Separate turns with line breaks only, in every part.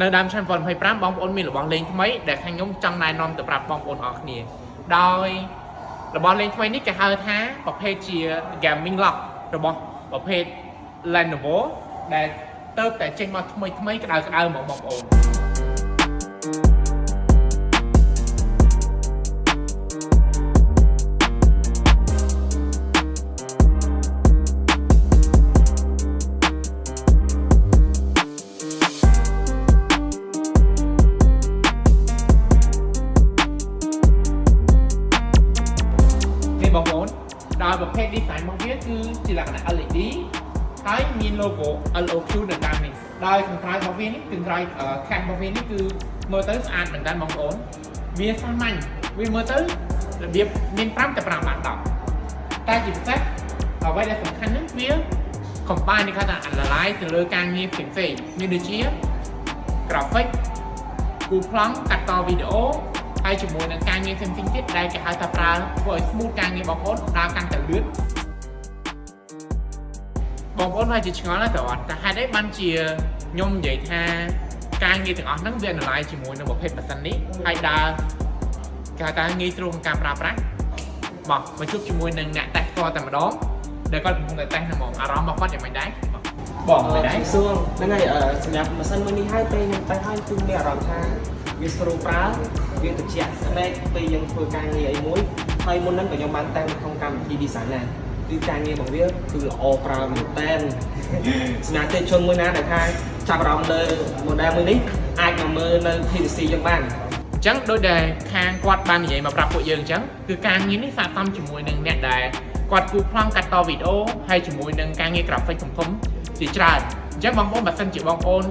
នៅដើមឆ្នាំ2025បងប្អូនមានរបស់លេងថ្មីដែលខាងខ្ញុំចង់ណែនាំទៅប្រាប់បងប្អូនអរគ្នាដោយរបស់លេងថ្មីនេះគេហៅថាប្រភេទជា gaming lock របស់ប្រភេទ Lenovo ដែលទៅតែចេញមកថ្មីថ្មីក្តៅក្តៅហ្មងបងប្អូន នេះបងប្អូនដោយប្រភេទ design របស់វាគឺជាលក្ខណៈ LED ហើយមាន logo LOQ នៅតាមនេះដោយខាងក្រៅរបស់វានេះគឺក្រោយខាងរបស់វានេះគឺមើលទៅស្អាតមែនតើបងប្អូនវាសាមញ្ញវាមើលទៅរបៀបមាន5តែ5បាន10តែជាពិសេសអ្វីដែលសំខាន់ហ្នឹងវា combine នេះគេថា analyze ទៅលើការងារផ្សេងៗមានដូចជា graphic គូប្លង់កាត់តវីដេអូហើយជាមួយនឹងការងារផ្សេងៗទៀតដែលគេហៅថាប្រើធ្វើឲ្យ smooth ការងារបងប្អូនដើរកាន់តែលឿនបងប្អូនហើយជាឆ្ងល់ណាស់តើអត់តែហេតុអីបានជាខ្ញុំនិយាយថាការងារទាំងអស់ហ្នឹងវា analyze ជាមួយនឹងប្រភេទម៉ាស៊ីននេះហើយដើរគេហៅថាងាយស្រួលក្នុងការប្រើប្រាស់មកមកជួបជាមួយនឹងអ្នកតេស្តផ្ទាល់តែម្ដងដែលគាត់កំពុងតែតេស្តហ្នឹងហ្មងអារម្មណ៍របស់គាត់យ៉ាងម៉េចដែរបងមិនដែរ
សួរហ្នឹងហើយសម្រាប់ម៉ាស៊ីនមួយនេះហើយពេលខ្ញុំតេស្តហើយគឺមានអារម្មណ៍ថាវាស្រួលប្រើវាត្រជាក់ស្បែកពេលយើងធ្វើការងារអីមួយហើយមុនហ្នឹងក៏ខ្ញុំបានតេស្តនៅក្នុងកម្មវិធី design ដែរគឺការងាររបស់វាគឺល្អប្រើមែនតើសម្រាប់ទេជនមួយណាដែលថាចាប់អារម្មណ៍លើ model មួយនេះអាចមកមើលនៅ PTC យើងបាន
អញ្ចឹងដូចដែលខាងគាត់បាននិយាយមកប្រាប់ពួកយើងអញ្ចឹងគឺការងារនេះស័ក្តិសមជាមួយនឹងអ្នកដែលគាត់គូប្លង់កាត់តវីដេអូហើយជាមួយនឹងការងារ graphic ធំៗជាច្រើនអញ្ចឹងបងប្អូនបើសិនជាបងប្អូន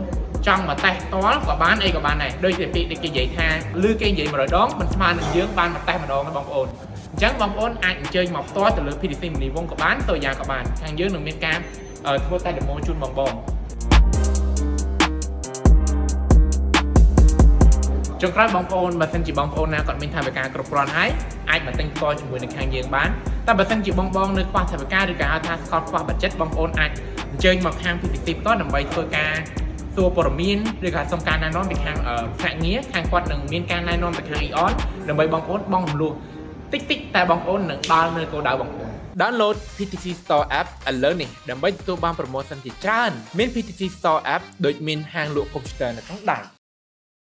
ចង់មកតេស្តផ្ទាល់ក៏បានអីក៏បានដែរដូចជាពាក្យដែលគេនិយាយថាឮគេនិយាយ100ដងមិនស្មើនឹងយើងបានមកតេស្តម្ដងទេបងប្អូនអញ្ចឹងបងប្អូនអាចអញ្ជើញមកផ្ទាល់ទៅលើ PTC មនីវងក៏បានទៅយ៉ាងក៏បានខាងយើងនឹងមានការធ្វើតែ demo ជូនបងបង ចុងក្រោយបងប្អូនបើសិនជាបងប្អូនណាគាត់មានថវិកាគ្រប់គ្រាន់ហើយអាចមកទិញផ្ទាល់ជាមួយនឹងខាងយើងបានតែបើសិនជាបងបងនៅខ្វះថវិកាឬក៏ហៅថាស្កតខ្វះ budget បងប្អូនអាចអញ្ជើញមកខាង PTC ផ្ទាល់ដើម្បីធ្វើការសួរព័ត៌មានឬក៏សុំការណែនាំពីខាងថ្នាក់ងារខាងគាត់នឹងមានការណែនាំទៅខាង EON ដើម្បីបងប្អូនបងរំលោះតិចតិចតែបងប្អូននឹងដល់នៅគោលដៅបងប្អូន Download PTC Store App ឥឡូវនេះដើម្បីទទួលបាន promotion ជាច្រើនមាន PTC Store App ដូចមានហាងលក់កុំព្យូទ័រនៅក្នុងដៃ។